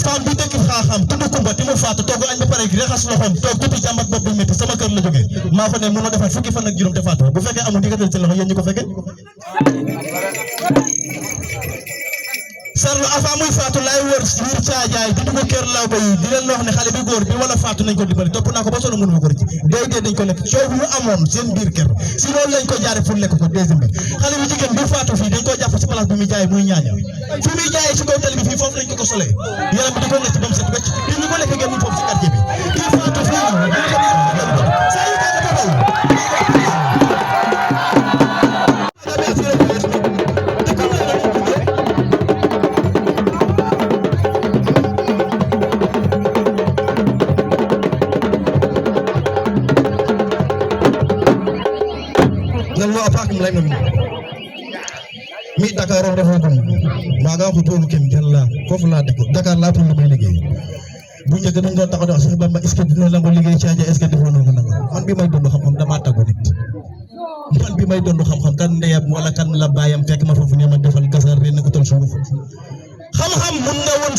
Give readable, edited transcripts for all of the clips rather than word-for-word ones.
femme bi dëkk xaaxam tudd Kumba ti mu faatu togg añ ba pare raxas loxoom toog tuuti jàmbat bopp bi métti sama kër la jógee maa fa ne mënoo defaat fukki fan ak juróom te faatu bu fekkee amul digatal ci loxo yéen ñi ko fekkee Sarlo avant muy faatu laay wër biir caajaay di dugg kër law ba yi di leen wax ne xale bi góor bi wala faatu nañ ko dimbali topp naa ko ba solo mënu ko rëcc dee dañ ko lekk coow lu amoon seen biir kër si loolu lañ ko jaare pour lekk ko deuxième bi xale bi jigéen bi faatu fii dañ ko jàpp si place bi muy jaay muy ñaaña fi muy jaayee si kaw tali bi fii foofu lañ ko solee yaram bi di ko nekk ba mu set wecc di ñu ko lekk ngeen ñu foofu si quartier bi kii faatu fii saa yu ko taxaw mi Dakar on refu dum maga xutolu kem jalla fofu la dëkk Dakar la tollu may liggéey bu ñëk na nga taxaw Cheikh Bamba est-ce que dina la ko liggéey ci est-ce que defo nonu man bi may dund xam-xam dama taggu nit man bi may dund xam-xam kan ndeyam wala kan la bayam fekk ma fofu ne ma defal gasar ren ko tol suuf xam-xam mun nga won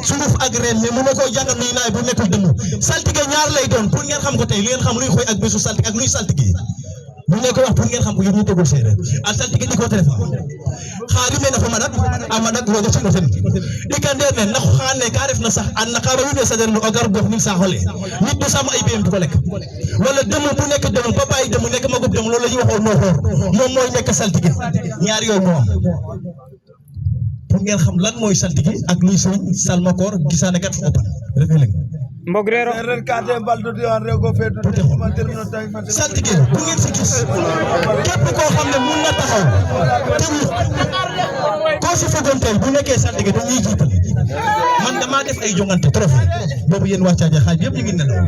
suuf ak ren mais mun na ko jàngal ni naay bu nekkul dëmm saltige ñaar lay doon pour ngeen xam ko tey li ngeen xam luy xoy ak bésu saltige ak luy saltige bu ngeen ko wax pour ngeen xam ko yéen ñu tegul séeréer al saltige di ko téléphone xaari me na fa madak amadak roga ci no fen dikande ne na xane ka ref na sax an na ka ba ñu sa den lu agar gox ni sa xolé nit du sam ay bem du ko lek wala dem bu nek dem ba bay dem nek magub dem loolu la ñu waxo no xor mom moy nek saltige ñaar yoy mo am pour ngeen xam lan moy saltige ak luy sëñ salmakor gisane kat fopan refé Mbogrero saltige bu ngeen fi gis képp koo xam ne mun na taxaw te koo si foogoon tey bu nekkee saltige dañuy jiital man damaa def ay jongante trophée boobu yéen waa Caajaay xaaj yëpp ñu ngi nelaw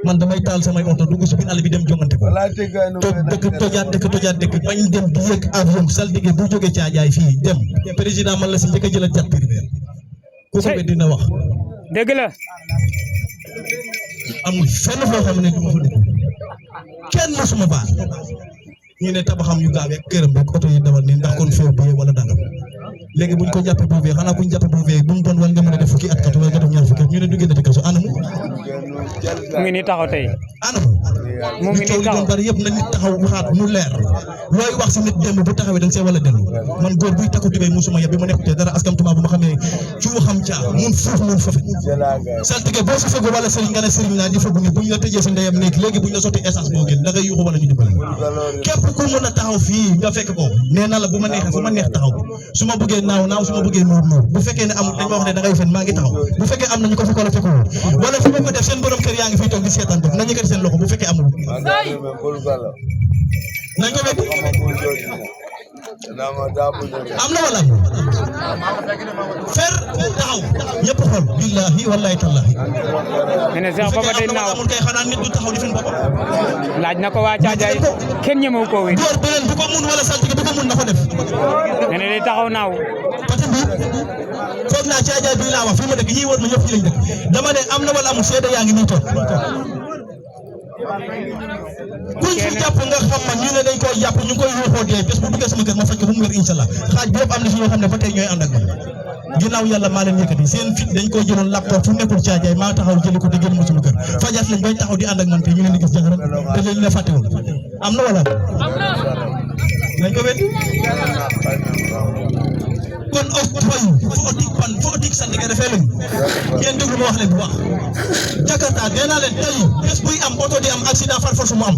man damay taal samay oto dugg si biir àll bi dem jongante ko tojaat dëkk bañ dem di yëg avion saltige bu jógee Caajaay fii dem président man la si njëkk a jëlal jet privé ku ko dina wax dëgg la amul fenn foo xam ne du ma fa dugg kenn mosuma baal ñu ne tabaxam yu gaawee këram rek oto yi dawal nii ndax kon feew bi wala dangam léegi buñ ko jàppee boobee xanaa buñ jàppee boobee bu mu doon wala nga mën a def fukki at kat wala nga def ñaar fukki at ñu ne du génn ci kaso anamu mu ngi nii taxaw tey anamu mu ngi nii taxaw bari yëpp na nit taxaw waxaat mu leer looy wax si nit démb bu taxawee da nga see wala dellu man góor buy takku tubéy musuma yeb bi ma nekkutee dara askan tubaab bu ma xamee ci xam caa mun fuuf mun fafe saltige boo si fëgg wala sëriñ nga ne sëriñ laa di fëgg ni buñ la tëjee si ndeyam nekk léegi buñ la sotti essence boo gën da ngay yuuxu wala ñu dimbali képp ku mën a taxaw fii nga fekk ko nee na la bu ma neexee fu ma neex taxaw su ma bëggee naaw su ma bëggee nuur bu fekkee ne amul dañ ma wax ne da ngay fen maa ngi taxaw bu fekkee am nañu ko fi ko la fekkul wala fi ma ko def seen borom kër yaa ngi fiy toog di seetaan ko nañu ko seen loxo bu fekkee amul nañ ko wet am na wala fer taxaw ñëpp xool billahi wallahi tallahi ne Cheikh Baba day naaw amul kay xanaa nit du taxaw di fen boppam laaj na ko waa Caajaay kenn ñemewu ko wi góor beneen bu ko mun wala saltige bu ko mun na ko def ne day taxaw naaw pati bi foog naa Caajaay bi laa wax fi ma dëkk ñi wër ma ñëpp fi lañ dëkk dama ne am na wala amul seede yaa ngi nii toog kuñ fi jàpp nga xam ma ñu ne dañ koy jàpp ñu koy yuuxoo dee bés bu duggee sama kër ma fekk bu mu wér inshallah xaaj bi yëpp am na si ñoo xam ne ba tey ñooy ànd ak man ginnaaw yàlla maa leen yëkkati seen fit dañ koy jëloon laptop fu nekkul Caajaay maa taxaw jëli ko te génn ma sama kër fajaat lañ bay taxaw di ànd ak man te ñu leen di gis jaxaram te leen la fàttewul am na wala nañ ko wet kon fo otik saltige defee leen ngeen déglu ma wax leen bu baax Jakarta nee naa leen tey bés buy am oto di am accident far force mu am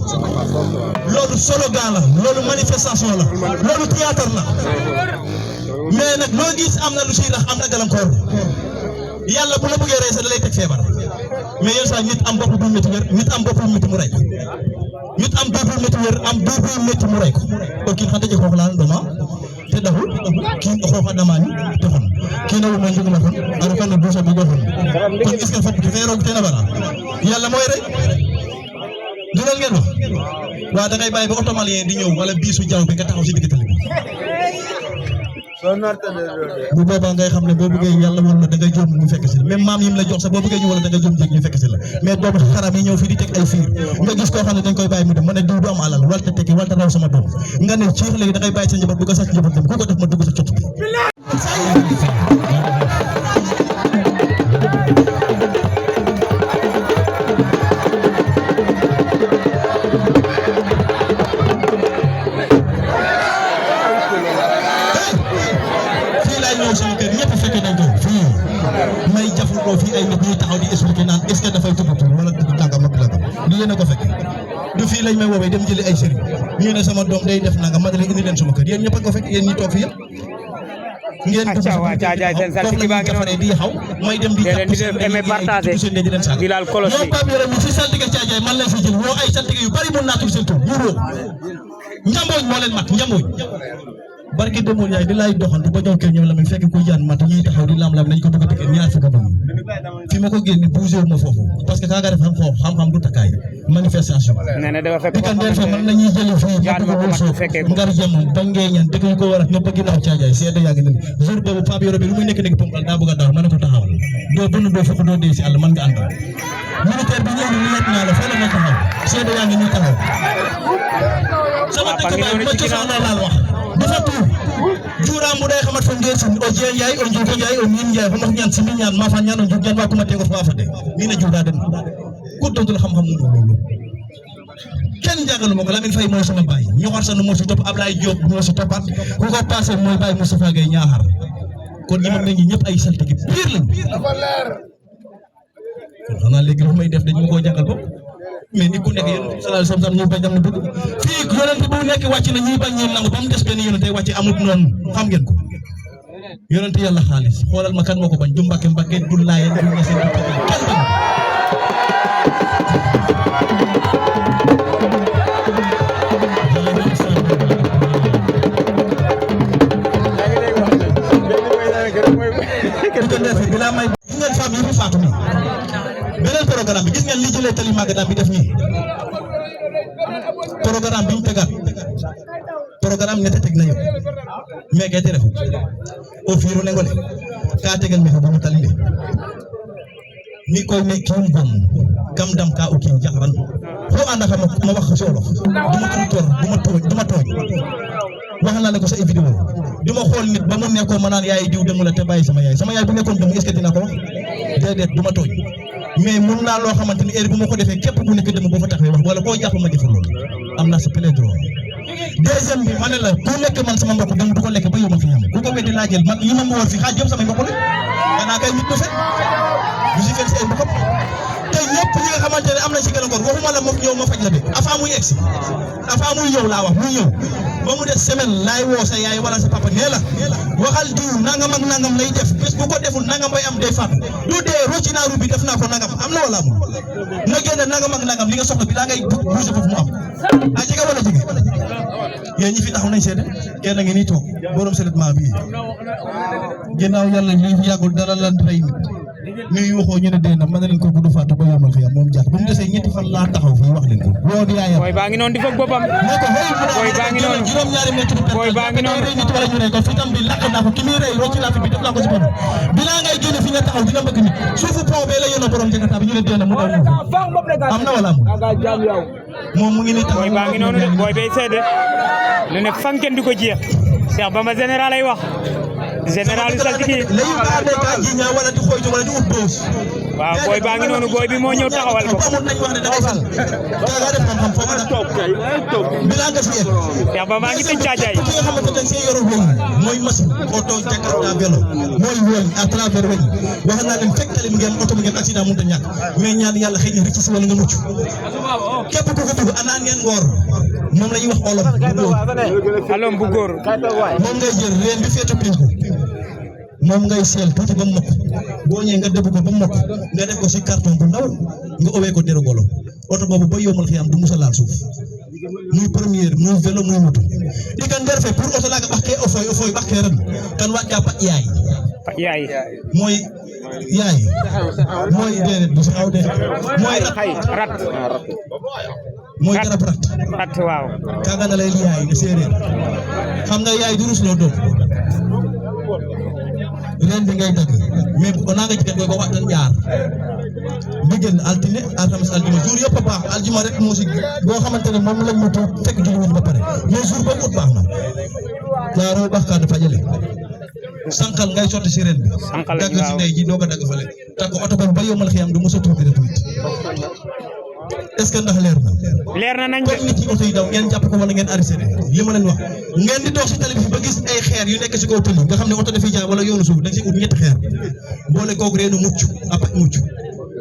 loolu slogan la loolu manifestation la loolu théâtre la mais nag loo gis am na lu siy rax am na gàllankoor yàlla bu la bëggee rey sax da lay teg feebar mais yenn saa nit am bopp bu métti wér nit am bopp bu métti mu rey ko nit am double métti wér am double métti mu rey ko kon kii xam nga xoox laa dama te daxul kii xooxa damaani te xon kii na wuma njëg la xon aru kan na duusa bi doxon kon est-ce que fop fe roog te na bara yàlla mooy rey du loolu ngeen wax waaw da ngay bàyyi ba oto malien di ñëw wala biisu jaww bi nga taxaw si digg tali bi bu boobaa ngay xam ne boo bëggee yàlla woon na da ngay jóom ñu fekk si la même maam yi mu la jox sax boo bëggee ñu wala da ngay jóom jég ñu fekk si la mais doomu xaram yi ñëw fii di teg ay fiir nga gis koo xam ne dañ koy bàyyi mu dem ma ne diw du am alal walta tekki walta raw sama doom nga ne ciix léegi da ngay bàyyi sa njaboot bu ko sax njaboot dem ku ko def ma dugg sa cot bi dajaloo fii ay nit ñuy taxaw di expliquer naan est-ce que dafay tudd tur wala tudd nangam ak nangam du yéen a ko fekkee du fii lañ may woowee dem jëli ay sëriñ ñu ne sama doom day def nangam ma ne leen indi leen sama kër yéen ñëpp a ko fekk yéen ñi toog fi yëpp ngeen di xaw may dem di Bilal Kolos ñoom Pape Yoro mi fi saltige caajaay man lañ fi jël woo ay saltige yu bari mën naa tudd seen tur ñu woo njambooñ moo leen mat njambooñ barke demoon yaay di laay doxantu ba jox kër ñoom la muy fekk ku jaan mat ñuy taxaw di lam-lam nañ ko bëgg a piquer ñaar fukk ba fi ma ko génne bougé wu ma foofu parce que kaaga def xam-xam du takkaay manifestation pikandeer fe man lañuy jëli fii ma dugg wul soof ngar jamoon ba ngeeñan dëkk ñu ko war a ñëpp a ginnaaw caajaay seede yaa ngi ne jour boobu Pape Yoro bi lu muy nekk ponkal daa bëgg a daaw ma ne ko taxawal doo bënn doo fukk doo dee si àll man nga àndal militaire bi ñëw ni leet naa la foo la nga taxaw seede yaa ngi nii taxaw sama dëkk baay ma cosaanoo laal wax dafa tuur juuraam bu day xamat fa ngeer sin o jeen yaay o njuugo yaay o niin yaay fa ñaan si ñaan ma fa ñaan o njuug ñaan wa kuma tego fa fa de mi na juuda den ku dodul xam-xam mu loolu kenn jàngalu ma ko Lamine Faye mooy sama baay ñoxor sa nu moo si topp Ablaye Diop moo si toppaat ku ko passé mooy baay Moustapha Gueye ñaaxar kon ñi ma meññ ñëpp ay saltigi biir lañ kon xanaa léegi lu may def dañ ma koo jàngal bopp mais ni ku nekk yéen sallallahu alayhi wasallam ñu bañ am na bëgg fii yonent bu nekk wàcc na ñuy bañ ñeen nangu ba mu des benn yonent wàcc amut noonu xam ngeen ko yonent yàlla xaalis xoolal ma kan moo ko bañ du Mbàkke du Laayeen du Ñaseen du kenn bañ bilaa may gis ngeen femme yi fi faatu nii beneen programme bi gis ngeen li jëlee tali Magadan bi def nii programme bi ñu tegaat programme ñette teg nañu mais kay refu o fiiru ne ngole ka tegal mi ko bu tali le mi koy me kiim gom kam dam ka o kiim jaxran fo anda xam ma wax solo duma tooñ wax naa la ko sa vidéo duma xool nit ba mu nekkoon ma naan yaay diw demu la te bàyyi sama yaay bu nekkoon dem est-ce que dina ko wax déedéet duma tooñ mais mun naa loo xamante ni heure bu ma ko defee képp ku nekk dem boo fa taxawee wax wala koo jàpp ma deful loolu am naa sa plein droit deuxième bi ma ne la ku nekk man sama mbokk dem du ko lekk ba yow ma fi ñam ku ko weddi laa jël man yi ma ma war fi xaaj yëpp samay mbokk la xanaa kay nit du fet du si fet si ay mbokkam te ñëpp ñi nga xamante ne am nañ si gàllankoor waxuma la moom ñëw ma faj la de avant muy egsi avant muy ñëw laa wax muy ñëw ba mu des semaine laay woo sa yaay wala sa papa nee la waxal diw nangam ak nangam lay def bés bu ko deful nangam bay am day faatu du dee rocci naa rubi def naa ko nangam am na wala amul na génne nangam ak nangam li nga soxla bi laa ngay bougé foofu mu am a jege wala jege yéen ñi fi taxaw nañ seede kenn ngi nii toog borom seulement bii ginnaaw yàlla ñi fi yàggul dara lan rey nit ñuy waxoo ñu ne dee na mën na leen ko gudd faatu ba yomal xiyam moom jàpp bu mu desee ñetti fan laa taxaw fii wax leen ko woo di yaayam booy baa ngi noonu di foog boppam booy baa ngi noonu juróom-ñaari mètre booy baa ngi noonu rey nit wala ñu rey ko fitam bi lakk naa ko ki muy rey rocci naa fi bi def naa ko si boppam bilaa ngay génne fi nga taxaw dina bëgg nit suufu pont bee la yónnee borom jëkkata bi ñu ne dee na mu daw am na wala amul moom mu ngi nii taxaw booy baa ngi noonu de booy bay seede lu ne fan kenn du ko jeex Cheikh Bamba général ay wax général saltiki léegi ba amee ka ji ñaa wala di xoytu wala di ut doos waaw booy baa ngi noonu booy bi moo ñëw taxawal ko amul nañ wax ne da ngay fal kaaga def xam-xam foo mën a toog bilaa nga fi egg Cheikh Bamba ngi tëj caajaay ki nga xamante ne see yoru weñ mooy machine oto Jakarta vélo mooy weñ à travers weñ wax naa leen fekk tali mi ngeen oto bi ngeen accident mënut a ñàkk mais ñaan yàlla xëy na rëcc si wala nga mucc képp ku ko dugg anaan ngeen ngoor moom la ñuy wax olom bu góor alom bu góor moom ngay jël reen bi féete penku moom ngay seel tuuti ba mokk boo ñëwee nga dëbb ko ba mokk nga def ko si carton bu ndaw nga owee ko deru golo oto boobu ba yomal xiyam du musa laal suuf muy première muy vélo muy moto i kan ndeer fe pour oto laaga ɓax ke o foy ɓax ke ren kan waaj ka paƴ yaay mooy yaay mooy déedéet bu saxaw de mooy rat mooy garab rat waaw kaaga na lay yaay ne séeréer xam nga yaay du rusloo doom ren bi ngay dagg mais o nanga jikan koy ko waxtan ƴaar mbigen altine alxames aljuma jour yëpp a baax aljuma rek moo si boo xamante ne moom lañ mu tuut fekk julli wuñ ba pare mais jour boobu ut baax na ƴaaro ɓax ka no fajale sankal ngay sotti si ren bi dagg si ndey ji doog a dagg fale takk oto kon ba yomal xiyam du mos a tuuti rek est-ce que ndax leer na leer na nañ comme nit yi oto yi daw ngeen jàpp ko wala ngeen arrêté li ma leen wax ngeen di dox si tali bi ba gis ay xeer yu nekk si kaw tali nga xam ne oto dafay jaar wala yoonu suuf da nga si ut ñetti xeer boole kooku reenu mucc après mucc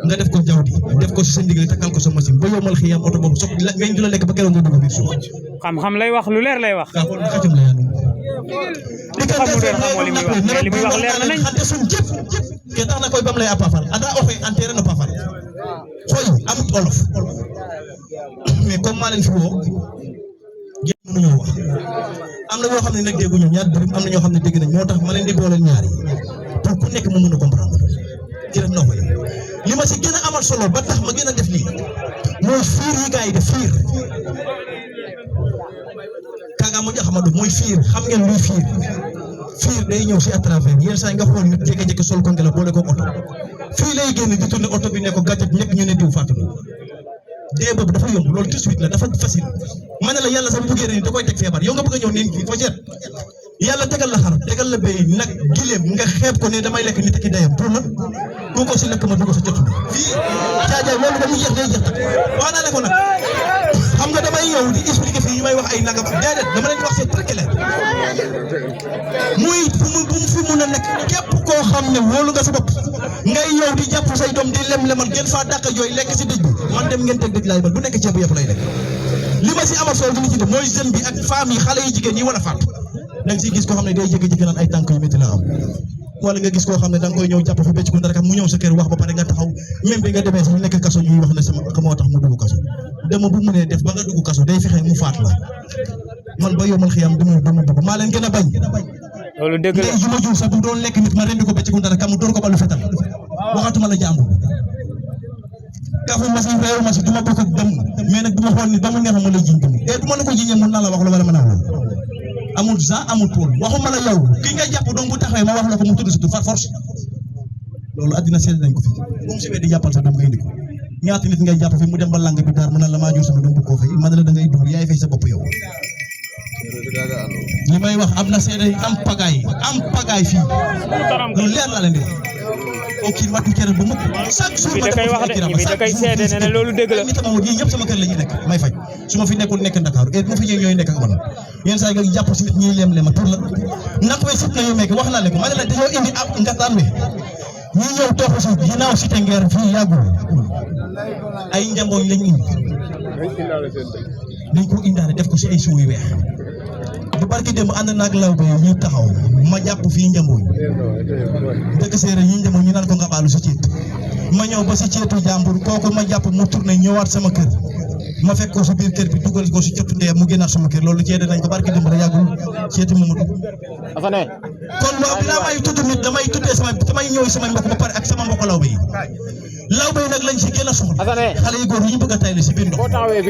nga def ko jaww di def ko si sa ndigal takkal ko sa machine ba yombal xiyam oto boobu sox ngañ du la lekk ba keroog nga dugg biir suuf xam-xam lay wax lu leer lay wax kaa xool xatim la yaanu xamul leer xamoo li muy wax mais li muy wax leer na nañ xante suñ jëf ke tax na koy bam lay a paafal ada oxe enterré no paafal xoy amut olof mais comme maa leen fi woo génn mënuñoo wax am na ñoo xam ne nag dégguñu ñaar dërëm am na ñoo xam ne dégg nañ moo tax ma leen di booleel ñaar yi pour ku nekk mu mën a comprendre ci def noo koy li ma si gën a amal solo ba tax ma gën a def lii mooy fiir yi gars yi def fiir kaaga mo jaxamadu mooy fiir xam ngeen luy fiir day ñëw si à travers yenn saa yi nga xool nit jékki-jékki sol ko ngelaw boole ko oto fii lay génn di tourné oto bi ne ko gàcce ñëpp ñu ne diw faatu dee boobu dafa yomb loolu tout de suite la dafa facile ma ne la yàlla sax bu bëggee ren da koy teg feebar yow nga bëgg a ñëw neen kii fa jet yàlla tegal la xar tegal la béy nag gileem nga xeeb ko ne damay lekk nit ki dayam pour la ku ko si lekk ma dugg sa jot fii caajaay loolu ba mu jeex day jeex wax naa ne ko nag xam nga damay yow di expliquer fii yi may wax ay nangam déedéet dama leen wax c'est très clair muy fu mu fi mun a nekk képp koo xam ne wóolu nga sa bopp ngay yow di jàpp say doom di lem-lemal gën faa dàq yooyu lekk si dëj bi man dem ngeen teg dëj laay man bu nekk ceebu yëpp lay lekk li ma si amal solo li ci def mooy jeune bi ak femme yi xale yi jigéen yi war a faatu da nga siy gis koo xam ne day jékki-jékki naan ay tànk yu métti la am wala nga gis koo xam ne da nga koy ñëw jàpp fi becc ko dara mu ñëw sa kër wax ba pare nga taxaw même bi nga demee sax nekk kaso ñuy wax ne sama xamoo tax mu dugg kaso dama bu mënee def ba nga dugg kaso day fexe mu faat la man ba yomal xiyam dama dugg maa leen gën a bañ loolu dëgg la ju ma jur sax bu doon lekk nit ma rendi ko becc ko dara kam door ko balu fetal waxatuma la jàmbur kafu ma si réew ma si du ma bokk ak dem mais nag du ma xool ni ba mu neex ma lay jiñ dem et du ma la ko jiñee mun naa la wax la wala mën naa amul za amul tool waxuma la yow ki nga jàpp donc bu taxawee ma wax la ko mu tudd si par force loolu àddina seet nañ ko fi moom si di jàppal sa doom nga indi ko ñaata nit ngay jàpp fi mu dem ba lang bi daar mu naan la maa jur sama doom bu koo fay man la da ngay dóor yaay fay sa bopp yow li may wax am na seede am pagaay fii loolu leer laa leen di o kii matu cere bu mukk chaque jour da koy wax de bi da koy seede ne ne loolu dëgg la ñi tama ñi ñëpp sama kër la ñuy nekk may faj su ma fi nekkul nekk Dakar et bu ma fi ñëw ñooy nekk ak man yenn saa yi nga jàpp si nit ñiy lem-lema pour la nak way sit na yu mekk wax naa leen ko ma ne la dañoo indi ab ngataan wi ñi ñëw topp si ginnaaw cité ngeer fii yàggul ay njambooñ lañ indi dañ ko indaale def ko si ay suuy weex bu barki dem ànd naag law ba ñu taxaw ma jàpp fii njambooñ dëkk séeréer ñi njambooñ ñu naan ko nga baalu si ceet ma ñëw ba si ceetu jàmbur kooku ma jàpp mu tourné ñëwaat sama kër ma fekk ko si biir kër bi dugal ko si cottu ndee mu génnaat sama kër loolu ceede nañ ko barki dem rek yàggul ceeti Mamadou kon loolu dinaa may tudd nit damay tuddee damay ñëw sama mbokk ba pare ak sama mbokk law ba yi law bay nag lañ si gën a soxla xale yu góor yi ñu bëgg a tayle si biir ndox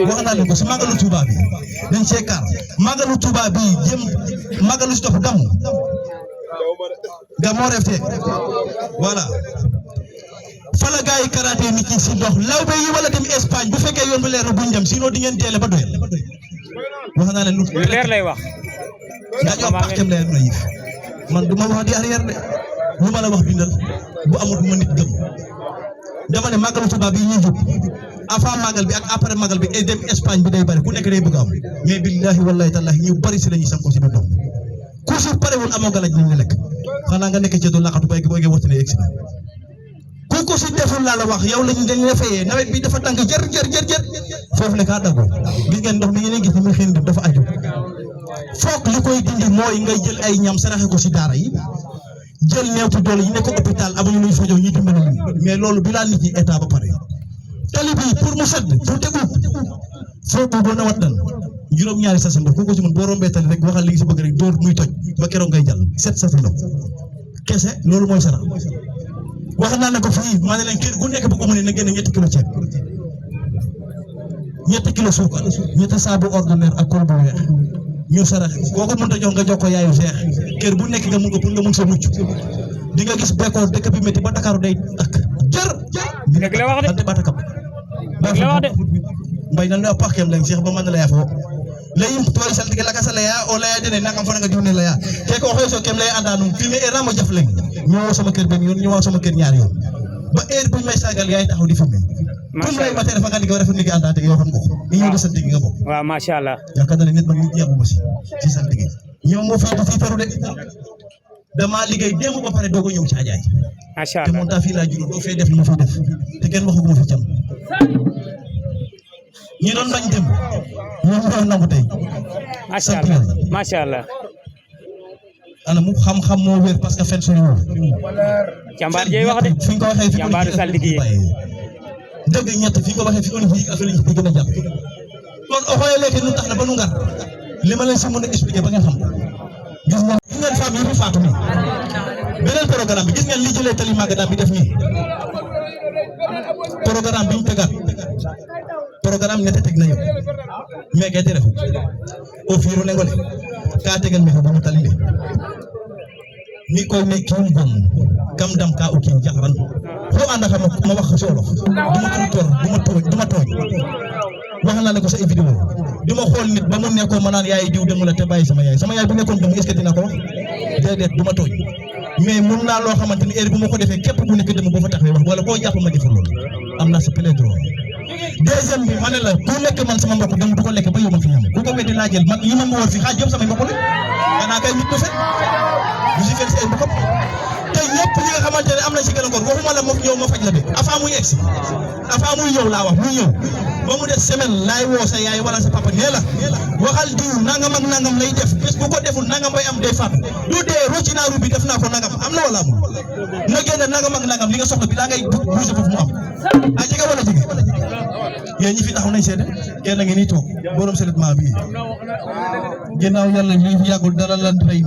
wax naa leen ko si màggalu Touba bi dañ see kaar màggalu Touba bi jëm màggalu si topp gamoo refte voilà fa la gars yi karaté nit ñi si ndox law bay yi wala dem Espagne bu fekkee yoon bu leer na buñ dem sinon di ngeen teele ba doyal wax naa leen lu leer lay wax dañoo pàcceem leer na yif man du ma wax di arrière de lu ma la wax bindal bu amul bu ma nit gëm dama ne màggalu Tuubaa bi ñuy jóg avant màggal bi ak après màggal bi dem Espagne bi day bari ku nekk day bëgg am mais billahi wallahi tallahi ñu bari si la ñuy sankoo si biir ndox ku si parewul amoo galaj ñu lekk xanaa nga nekk ci doon laqatu bay gi boo waxtu ne egsi ku ko si deful laa la wax yow lañ dañ la fayee nawet bi dafa tànk jër foofu la kaa daggoo gis ngeen ndox mi ngeen gis ni muy xëy dafa aju foog li koy dindi mooy ngay jël ay ñam saraxe ko si daara yi jël néew ci doole yi nekk hôpital amuñu luy fajoo ñuy dimbali mais loolu bi laa nit ñi état ba pare tali bi pour mu sedd pour tegu foog boo na wat dan juróom-ñaari sasa ndox ku ko si mën boo rombee tali rek waxal li nga si bëgg rek dóor muy toj ba keroog ngay jàll 7 sasa ndox kese loolu mooy sarax wax naa ne ko fii maa ne leen kër gu nekk bu ko mënee na génne 7 kilo ceeb 7 kilo suukar 7 saabu ordinaire ak kol bu weex ñu saraxe koo ko mënta jox nga jox ko yaayu seex kër bu nekk nga mun ko pour nga mun sa mucc di nga gis bekkoor dëkk bi métti ba Dakar day takk jër dëgg la wax de ba takam dëgg la wax de mbay nan la paxkem lañ seex ba man la ya fo leyim toy saltige la ka sala ya o la ya dene nangam fa nga diwne la ya ke ko xoso kem lay andanu fi me era mo jaf lañ ñoo sama kër ben yoon ñoo sama kër ñaar yoon ba heure buñ may sagal yaay taxaw di fumé macha lay allah maté dafa nga rafet liggéey àndaate yow xam nga ko ñi ñëw di sant gi nga bokk waaw macha allah yaakaar naa ne nit man nit yàggu ma si ci sant gi ñoom moo fi fi taru de dama liggéey démb ba pare doog a ñëw caajaay macha te allah moom taa fii laa jóge doo fee def li ma fay def te kenn waxaguma fi cam ñi doon bañ démb ñoom ñoo nangu tey macha sant allah yàlla macha allah ana mu xam-xam moo wér parce que fen suñu wóor jàmbaar jey wax de fi nga ko waxee fi jàmbaaru saltigi yi dëgg ñett fi nga ko waxee fi on fi affaire yi gën a jàpp kon o xoolee léegi nu tax na ba nu ngar li ma leen si mën a expliquer ba ngeen xam gis ngeen femme yi fi faatu nii beneen programme bi gis ngeen li jëlee tali magadan bi def nii programme bi ñu tegaat programme nete teg na yow mais kay tere o fiiro ne ngole ka tegal me ko bu tali le mi koy me kiin bon kam dam ka o kiin jaxran fo anda xam ma wax ci wolof duma tor duma tooñ wax naa ne ko sa vidéo duma xool nit ba mu nekkoon ma naan yaay diw demu la te bàyyi sama yaay bu nekkoon demu est-ce que dina ko wax déedéet duma tooñ mais mun naa loo xamante ni heure bu ma ko defee képp ku nekk demu boo fa taxawee wax wala koo jàpp ma deful loolu am naa sa plein droit deuxième bi ma ne la ku lekk man sama mbokk dem du ko lekk ba yow ma fi ñam ku ko weddi laa jël man yi ma woor fi xaaj yëpp samay mbokk la xanaa kay nit du fen du si fen si ay mbokkam te ñëpp ñi nga xamante ne am na si gën a góor waxuma la moom ñëw ma faj la de avant muy egsi avant muy ñëw laa wax muy ñëw ba mu des semaine laay woo sa yaay wala sa papa nee la waxal diw nangam ak nangam lay def bés bu ko deful nangam bay am day faatu du dee rocci naa rubi def naa ko nangam am na wala amul na génne nangam ak nangam li nga soxla bi laa ngay bougé foofu mu am a jege wala jege yéen ñi fi taxaw nañ seede kenn ngi nii toog borom seulement bii ginnaaw yàlla lii fi yàggul dara lan rey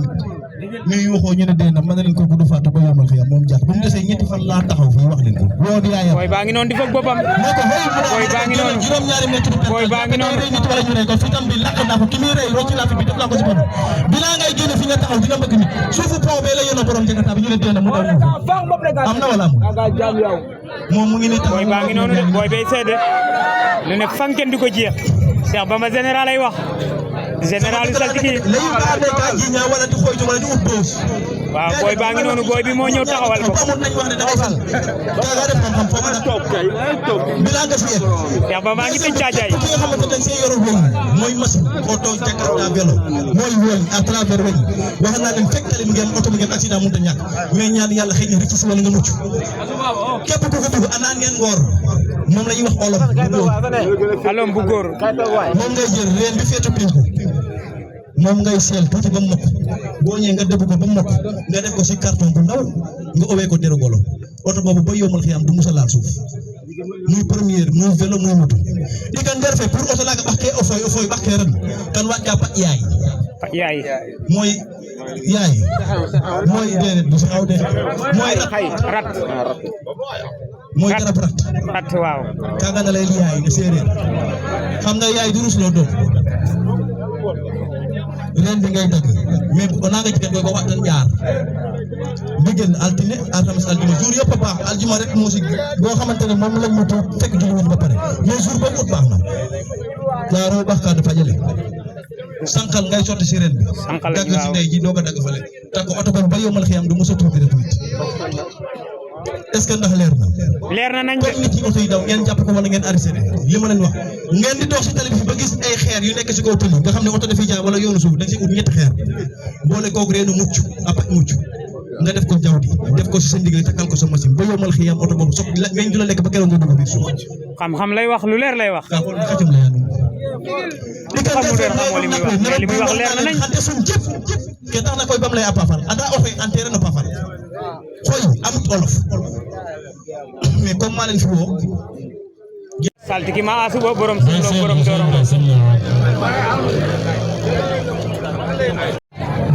nit ñuy waxoo ñu ne dee na mën na leen ko gudd faatu ba yomal xiyam moom jàpp bu mu desee ñetti fan laa taxaw fii wax leen ko woo di yaayam booy baa ngi noonu di foog boppam ne ko hey booy baa ngi noonu juróom-ñaari mètre booy baa ngi noonu rey nit wala ñu rey ko fitam bi lakk naa ko ki muy rey rocci naa fi bi def naa ko si boppam bilaa ngay génne fi nga taxaw dina mbëgg nit suufu pont bee la yéen a borom jagata bi ñu ne dee na mu daw am na wala amul moom mu ngi nii taxaw booy baa ngi noonu de booy bay seede lu ne fanken di ko jeex Cheikh Bamba général ay wax général saltigi léegi ba amee ka jiña wala di xoytu wala di ut boos waaw booy baa ngi noonu booy bi moo ñëw taxawal ko amul nañ wax ne da ngay fal kaaga def xam-xam foo mën a toog bilaa nga si yegg Cheikh Bamba ngi tëj caajaay ki nga xamante dañ see yoro wëñ mooy machine oto jakarta vélo mooy wëñ à travers wëñ wax naa leen fekk tali mi ngeen oto mi ngeen accident mënut a ñàkk mais ñaan yàlla xëy na rëcc si wala nga mucc képp ku ko dugg anaan ngeen ngoor moom la ñuy wax olom bu góor alom bu góor moom ngay jël reen bi feetu pinku moom ngay seel tuuti ba mu mokk boo ñëwee nga dëbb ko ba mu mokk nga def ko si carton bu ndaw nga owee ko deru golo oto boobu ba yombal xiyam du musa laal suuf muy première muy vélo muy moto di kan ndeer fe pour oto laaga ɓax ke o foy ɓax ke ren kan waaj ka pat yaay mooy yaay mooy déedéet du si xaw de mooy rat mooy garab rat waaw kaaga na layel yaay ne séeréer xam nga yaay du rusloo doom ren bi ngay dagg mais o nanga jikan koy ko waxtan ñaar mbigéen altine alxames aljuma jour yëpp a baax aljuma rek moo si boo xamante ne moom lañ mu tuut fekk julli wuñ ba pare mais jour boobu ut baax na jaaroo baax kaa dafa jële sankal ngay sotti si ren bi dagg si ndey ji doog a dagg fale tak ko oto ba yomal xiyam du mos a tuuti rek est-ce que ndax leer na nañ comme nit yi oto yi daw ngeen jàpp ko wala ngeen arrêté li ma leen wax ngeen di dox si tali bi ba gis ay xeer yu nekk si kaw tali nga xam ne oto dafay jaar wala yoonu suuf da nga si ut ñetti xeer boole kooku reenu mucc apat mucc nga def ko jawdi def ko si sa ndigal takkal ko sa machine ba yomal xiyam oto boobu soog ngeen du la lekk ba keroog nga dugg biir suuf xam-xam lay wax lu leer lay wax kaa xool xatim la yaa xamul leer xamoo li muy wax mais li muy wax leer na nañ xante suñ jëf ke tax na koy bam lay a paafal anda o xoy enterré no paafal xoy amut olof mais comme maa leen fi woo saltigi ma asubo borom sulo borom dorong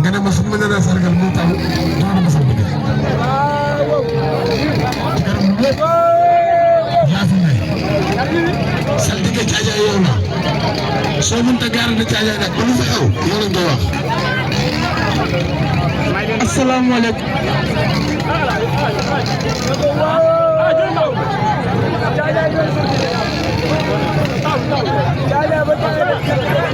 nga ne ma su ma leen a sargal mu taw doon ma sargal yaa fi may saltige caajaay yow la soo mënta gaar na caajaay nag ba lu fi xew yow lañ koy wax asalaamaaleykum Jaajëf